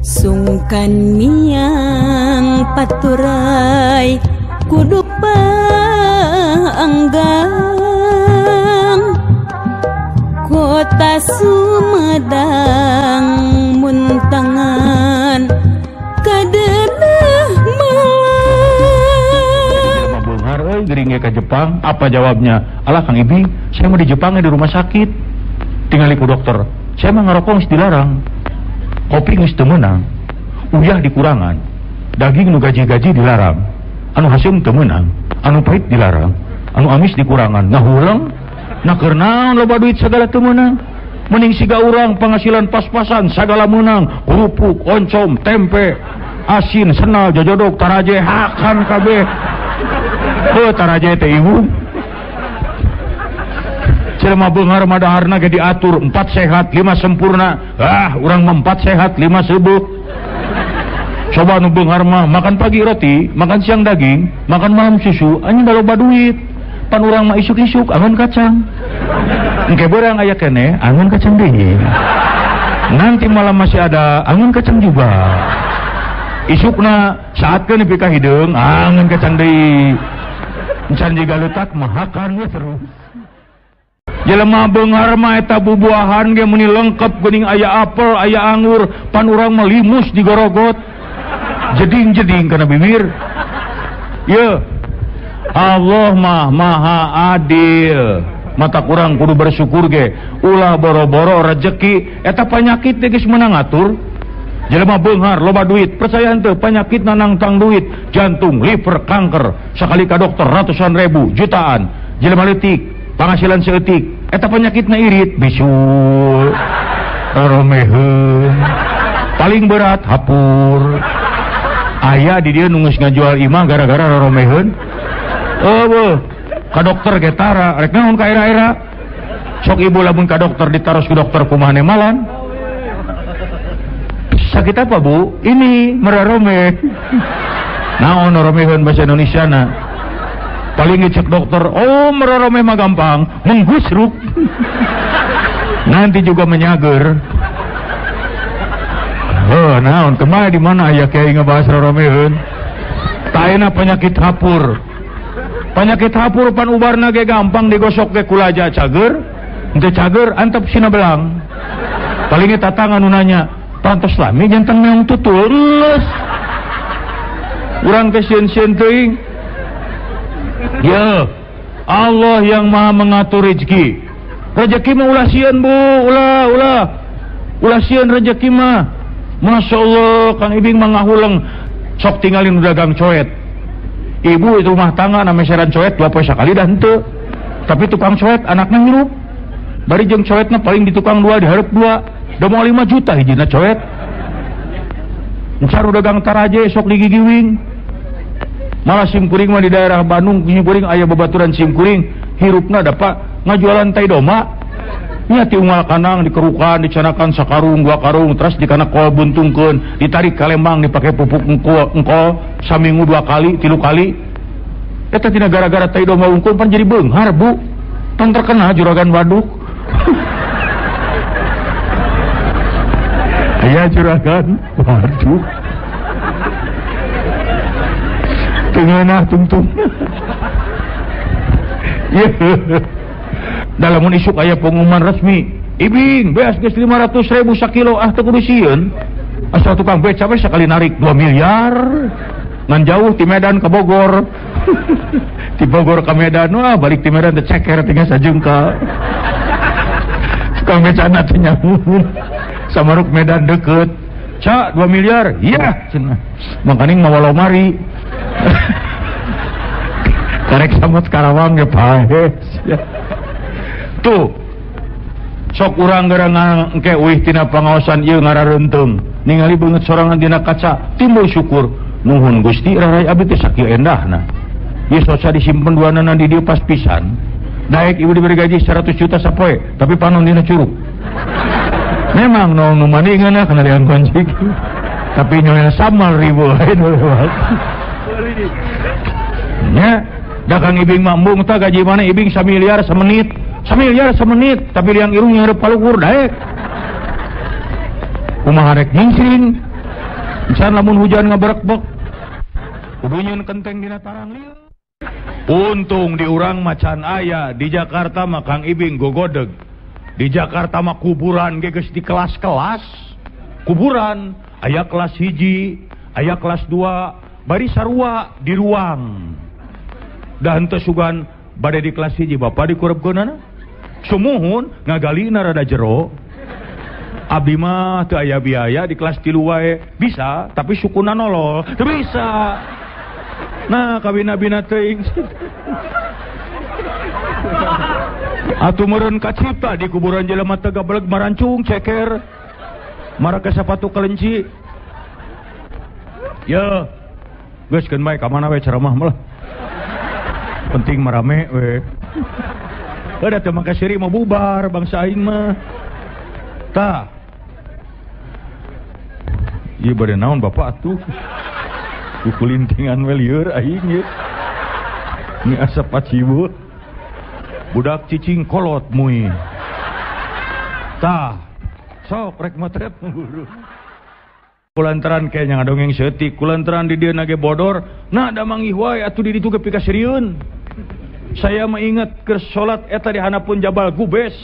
Sungkan miang paturai kudu paanggang kota Sumedang muntangan kadenah malang. Beunghar euy geuring ge ka Jepang, apa jawabnya? Alah Kang Ibing, saya mau di Jepang di rumah sakit. Tingali ku dokter, saya mah ngarokok geus dilarang. Kopi geus teu meunang, uyah dikurangan, daging nu gaji-gaji dilarang, anu haseum teu meunang, anu pahit dilarang, anu amis dikurangan, ngahuleng, nah keur naon loba duit sagala teu meunang. Mending siga urang penghasilan pas-pasan sagala meunang, kerupuk, oncom, tempe, asin, senal, jojodok, taraje, hakan kabeh. Heuh taraje teh ibu. Jelema beunghar madaharna ge diatur 4 sehat 5 sempurna. Ah, urang mah 4 sehat 5 seubeuh. Coba nu beunghar mah makan pagi roti, makan siang daging, makan malam susu, anjing da loba duit. Pan urang mah isuk-isuk angon kacang. Engke beurang aya keneh angon kacang deui. Nanti malam masih ada angon kacang juga. Isukna saatkeun nepi ka hideung angon kacang deui. Encan jiga leutak mah hakan we terus. Jelema beunghar mah eta bubuahan ge meuni lengkap geuning aya apel, aya anggur, pan urang mah limus digorogot. Jeding-jeding kana bibir. Ye. Allah mah maha adil. Mata kurang kudu bersyukur ge. Ulah boro-boro rejeki eta panyakit teh geus meunang ngatur. Jelema beunghar loba duit, percaya henteu panyakit nangtang duit, jantung, liver, kanker, sakali ka dokter ratusan ribu, jutaan. Jelema leutik penghasilan seeutik, eta penyakitna irit, bisul, romeheun, paling berat hapur. Aya di dieu nu geus ngajual imah gara-gara roromeheun. Eueuh, ka dokter ge tara, rek naon ka era-era. Sok ibu lamun ka dokter ditaros ku dokter kumaha nemalan. Sakit apa, Bu? Ini merarome. Naon roromeheun bahasa Indonesia na? Paling ngecek dokter, oh merarome mah gampang, menggusruk. Nanti juga menyager. Oh, naon kemana di mana aya kiai ngebahas roromeheun? Taena penyakit hapur. Penyakit hapur pan ubarna ge gampang digosok ge kulaja cager, henteu cager antep sina belang. Paling tatangga nu nanya, pantos lami jantan meong tutul. Geus. Urang teh sieun-sieun teuing. Ya, Allah yang maha mengatur rezeki. Rezeki mah ulah sieun bu, ulah, ulah. Ulah sieun rezeki mah. Masya Allah, Kang Ibing mah ngahuleng. Sok tinggalin dagang coet. Ibu itu rumah tangga namanya siaran coet 2 poe sakali dah henteu. Tapi tukang coet anaknya ngirup. Bari jeung coetna paling di tukang 2 dihareup 2. Da moal 5 juta hijina coet. Encar dagang taraje sok digigiwing. Malah simkuring mah di daerah Bandung simkuring aya babaturan simkuring hirupna dapat ngajualan tai doma. Nya ti unggal kanang dikerukan dicanakan sakarung 2 karung terus dikana kol buntungkeun ditarik ka Lembang dipake pupuk engkol saminggu 2 kali 3 kali. Eta tina gara-gara tai doma unggul pan jadi beunghar bu, pan terkena juragan waduk. Aya juragan waduk tengenah tungtung. Dalam isuk aya pengumuman resmi, Ibing beas geus 500.000 sakilo, ah teu kudu sieun. Asal tukang beca we sakali narik 2 miliar. Ngan jauh ti Medan ke Bogor. Ti Bogor ke Medan, wah balik ti Medan teh ceker tinggal sajengkal. Tukang becana teh nyamun. Samaruk Medan deket. Ca 2 miliar, iya cenah. Makaning mawa lomari. Karek samot Karawang ge paes. Tuh sok urang gara engke uih tina pangaosan ieu ngarareunteung ningali beungeut sorangan dina kaca timbul syukur nuhun Gusti rarai abdi teh sakieu endahna ieu soca disimpen duanana di dieu pas pisan daek ibu diberi gaji 100 juta sapoe tapi panon dina curug memang nu maningan kana liang kunci tapi nyonya samal ribu lain lewat nya dagang ibing mah embung tah gaji mana ibing samiliar semenit. Samiliar semenit, tapi liang irung nyarep kaluhur daek. Kumaha rek nyingsing? Can lamun hujan ngaberekbek. Kudu nyeun kenteng dina tarang lieu. Untung di urang macan aya, di Jakarta mah Kang Ibing gogodeg. Di Jakarta mah kuburan ge geus di kelas-kelas. Kuburan aya kelas 1, aya kelas 2, bari sarua di ruang. Da henteu sugan bade di kelas 1 bapak dikurebkeunana. Sumuhun ngagalina rada jero. Abdi mah teu aya biaya di kelas 3 wae. Bisa, tapi sukuna nolol. Teu bisa. Nah, kabina-bina teuing. Atuh meureun kacipta di kuburan jelema teh gabeleg marancung ceker. Marake sapatu kelenci. Ye. Geus keun bae ka mana we ceramah mah lah. Penting marame we. Heuh da teu make siri mah bubar bangsa aing mah. Tah. Ieu bade naon bapak atuh? Kukulintingan we lieur aing ieu. Ini asap pacibu. Budak cicing kolot mui. Tah. Sok rek motret buru. Kulantaran kayaknya ngadongeng seutik, kulantaran di dieu nage bodor, nah da manggih wae atuh di ditu ge pikaseurieun. Saya mah inget keur salat eta di hanapun Jabal Gubes.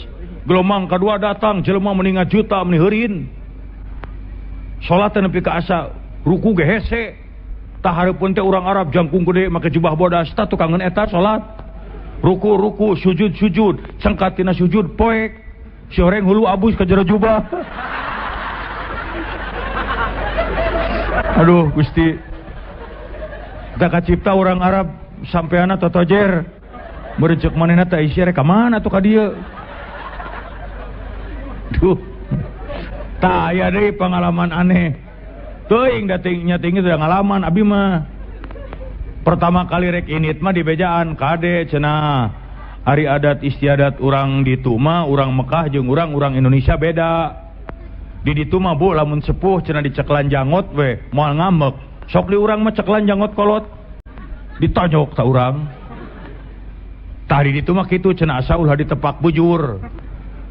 Gelombang kedua datang jelema meni ngajuta meni heurin. Salat teh nepi ka asa ruku ge hese. Tah hareupeun teh urang Arab jangkung gede make jubah bodas tah tukangeun eta salat. Ruku-ruku, sujud-sujud, cengkat tina sujud poek. Si horeng hulu abus ka jero jubah. Aduh Gusti. Tah kacipta urang Arab sampeana totojer. Meureun ceuk manehna teh isi rek ka mana tuh ka dieu. Duh. Tah aya deui pengalaman aneh. Teuing da nya tinggi teu ngalaman abi mah. Pertama kali rek init mah di bejaan kade cenah. Ari adat istiadat urang ditu mah urang Mekah jeung urang Indonesia beda. Di ditu mah bu lamun sepuh cenah diceklan jangot we moal ngambek. Sok di urang mah ceklan jangot kolot. Ditonjok ta urang. Tah di ditu mah kitu cenah asa ulah ditepak bujur.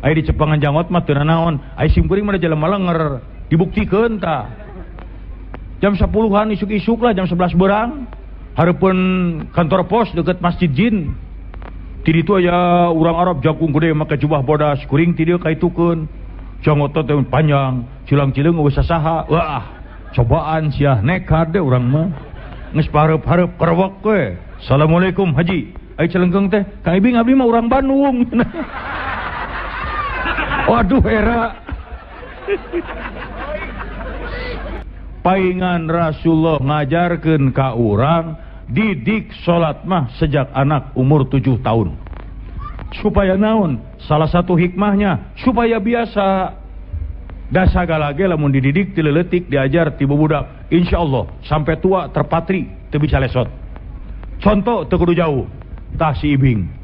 Ai dicepangan jangot mah teu nanaon. Ai simkuring mah da jelema lenger. Dibuktikeun tah. Jam 10-an isuk-isuk lah jam 11 berang. Hareupeun kantor pos deket Masjid Jin. Ti ditu aya urang Arab jangkung gede make jubah bodas, kuring ti dieu kaitukeun. Jangot teh panjang, cilang-cileung eueuh sasaha. Wah, cobaan sia nekat deh urang mah. Geus pareup-hareup kerewek we. Assalamualaikum Haji. Ai celengkeung teh, Kang Ibing abdi mah urang Bandung. Waduh era. Paingan Rasulullah ngajarkeun ka urang didik salat mah sejak anak umur 7 tahun. Supaya naon? Salah satu hikmahnya supaya biasa. Da sagala ge lamun dididik ti leutik diajar ti budak, insyaallah sampai tua terpatri teu bisa lesot. Contoh teu kudu jauh. Tah si Ibing.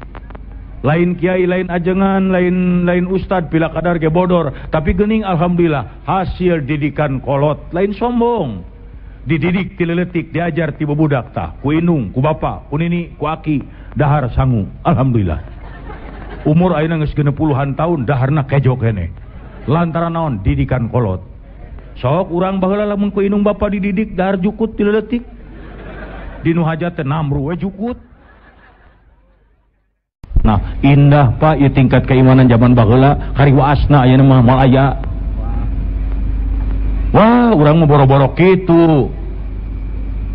Lain kiai, lain ajengan, lain ustad pila kadar ge bodor, tapi geuning alhamdulillah hasil didikan kolot, lain sombong. Dididik ti leutik diajar ti budak tah, ku indung, ku bapa, ku nini, ku aki, dahar sangu, alhamdulillah. Umur ayeuna geus 60-an tahun daharna kejo keneh. Lantaran naon? Didikan kolot. Sok urang baheula lamun ku indung bapa dididik dahar jukut ti leutik. Dinu hajat teh namru we jukut. Nah, indah Pak ieu tingkat keimanan zaman baheula, kari waasna ayeuna mah moal aya. Wah, urang mah boro-boro kitu.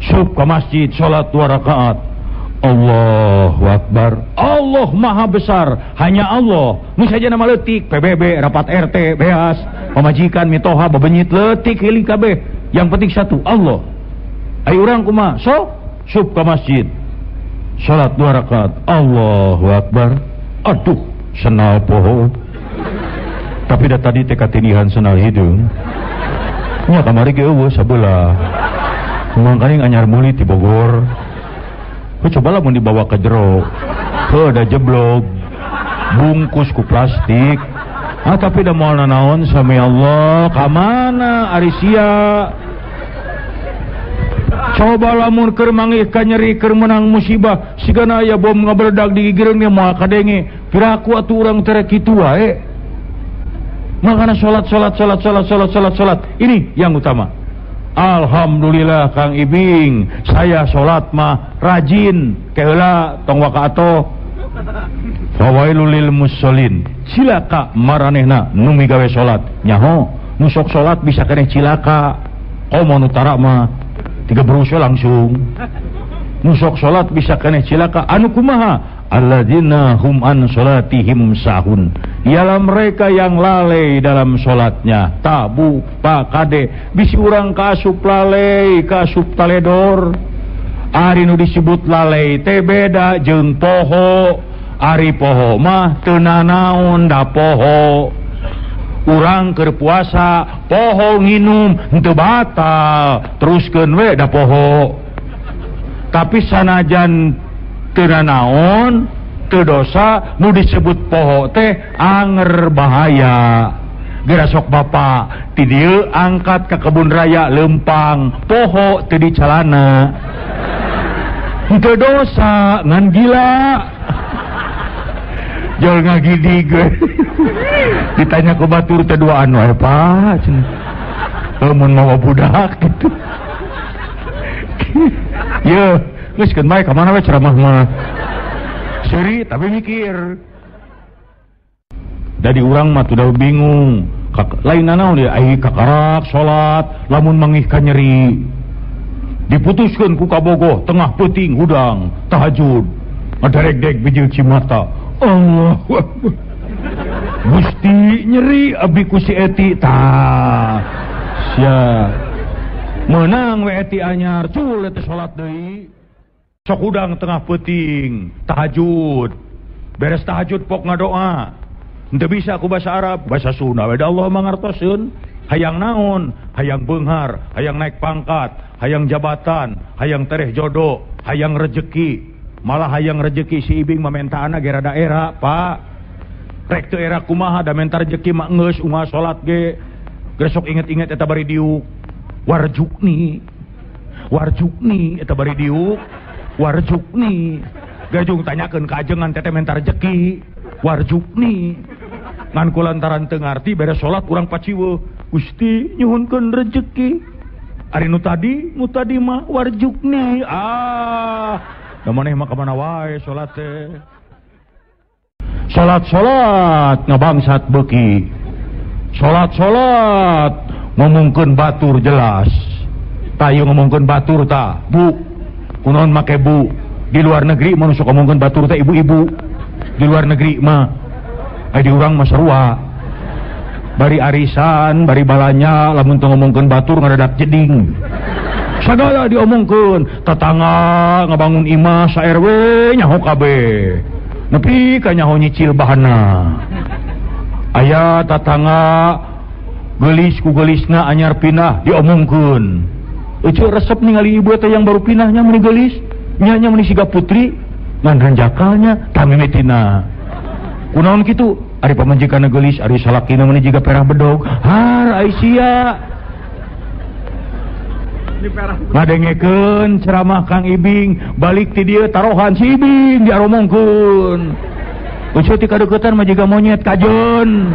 Sup ka masjid salat 2 rakaat. Allahu Akbar. Allah Maha Besar, hanya Allah. Nu saja nama leutik, PBB, rapat RT, beas, pamajikan mitoha bebenyit leutik hiling kabeh. Yang penting satu, Allah. Ayo urang kumaha? Sok sup ka masjid. Salat 2 rakaat. Allahu Akbar. Aduh, senal poho. Tapi da tadi teh katindihan senal hideung. Nya kamari ge eueuh sabelah. Mangkaning anyar meuli ti Bogor. Heuh coba lamun dibawa ke jero. Heuh da jeblog. Bungkus ku plastik. Ah tapi da moal nanaon sami Allah. Ka mana ari sia? Coba lamun keur manggih ka nyeri keur menang musibah sigana aya bom ngabeledag di gigireun ge moal kadenge. Piraku atuh urang tere kitu wae. Makanya sholat, sholat, sholat, sholat, sholat, sholat, sholat. Ini yang utama. Alhamdulillah Kang Ibing, saya sholat mah rajin. Keheula tong waka atoh. Fawailul lil musallin. Cilaka maranehna nu migawe sholat. Nyaho, nu sok sholat bisa keneh cilaka. Komo nu tara mah tiga berusaha langsung. Nu sok sholat bisa keneh cilaka. Anu kumaha? Alladzina hum an sholatihim sahun. Ialah mereka yang lalai dalam sholatnya. Tabu pak kade bisi urang kaasup lalai, kaasup taledor. Ari nu disebut lalai teh beda jeung poho. Ari poho mah teu nanaon da poho. Urang keur puasa poho nginum henteu batal, teruskeun we da poho. Tapi sanajan teu nanaon, teu dosa, nu disebut poho teh anger bahaya. Geura sok bapak ti dieu angkat ka kebun raya lempang, poho teu dicalana. Henteu dosa ngan gila. Jol ngagidig we. Ditanya ku batur teh duaan wae Pak cenah. Lamun mawa budak gitu. Ye, geus keun bae ka mana we ceramah mah. Seuri tapi mikir. Dari urang mah tuh bingung. Lain nanaon dia ai kakarak salat lamun mangih ka nyeri. Diputuskeun ku kabogoh tengah peuting hudang tahajud. Ngadarek-dek bijil cimata. Allahu Akbar. Gusti nyeri abdi ku si eti tah. Sia. Menang we eti anyar cul eta salat deui. Sok hudang tengah peuting tahajud. Beres tahajud pok ngadoa. Henteu bisa ku bahasa Arab, bahasa Sunda we da Allah mangartoseun. Hayang naon? Hayang beunghar, hayang naik pangkat, hayang jabatan, hayang tereh jodoh, hayang rejeki. Malah hayang rejeki si Ibing mamentaana ge rada era, Pak. Rek teu era kumaha da menta rejeki mah geus unggal salat ge. Geus sok inget-inget eta bari diuk. Warjukni. Warjukni eta bari diuk. Warjukni. Gajung tanyakeun ka ajengan teteh menta rejeki. Warjukni. Ngan ku lantaran teu ngarti beres salat urang paciweuh. Gusti nyuhunkeun rejeki. Ari nu tadi mah warjukni. Ah, da maneh mah ka mana wae salat teh. Salat-salat ngabangsat beuki. Salat-salat ngomongkeun batur jelas. Tayu ngomongkeun batur ta, Bu. Kunaon make bu? Di luar negeri mah nu sok ngomongkeun batur teh ibu-ibu. Di luar negeri mah ai di urang mah sarua. Bari arisan, bari balanya lamun teu ngomongkeun batur ngadadak jeding. Sagala diomongkeun, tetangga ngabangun imah sa RW nyaho kabeh. Nepi ka nyaho nyicil bahanna. Aya tetangga geulis ku geulisna anyar pindah diomongkeun. Euceu resep ningali ibu teh yang baru pindahnya meuni geulis, nya nya meuni siga putri, ngan hanjakalnya tah mimitina. Kunaon kitu? Ari pamajikanna geulis, ari salakina meuni jiga perah bedog. Har ai sia. Ngadengekeun ceramah Kang Ibing, balik ti dieu tarohan si Ibing diaromongkeun. Euceu ti kadeuketan mah jiga monyet kajeun.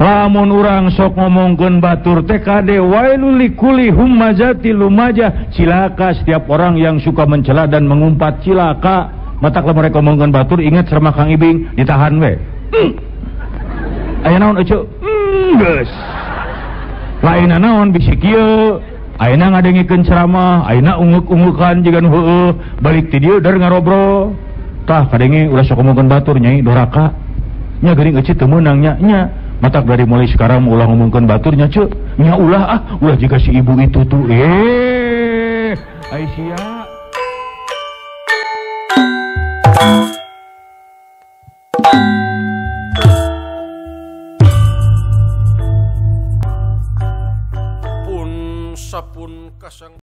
Lamun urang sok ngomongkeun batur teh kade wailul likulli humazati lumajah, cilaka setiap orang yang suka mencela dan mengumpat, cilaka. Matak lamun rek ngomongkeun batur ingat ceramah Kang Ibing ditahan we. Aya naon euceu? Geus. Lain naon bisi kieu, ayeuna ngadengikeun ceramah, ayeuna ungeuk-ungeukan jiga nu heueuh, balik ti dieu der ngarobrol. Tah kadenge ulah sok ngomongkeun batur nyai doraka. Nya geuning euceu teu meunang nya nya. Matak dari mulai sekarang ulah ngomongkeun baturnya ceu, nya ulah ah, ulah jika si ibu itu tuh. Aisyah. Pun sapun kasang.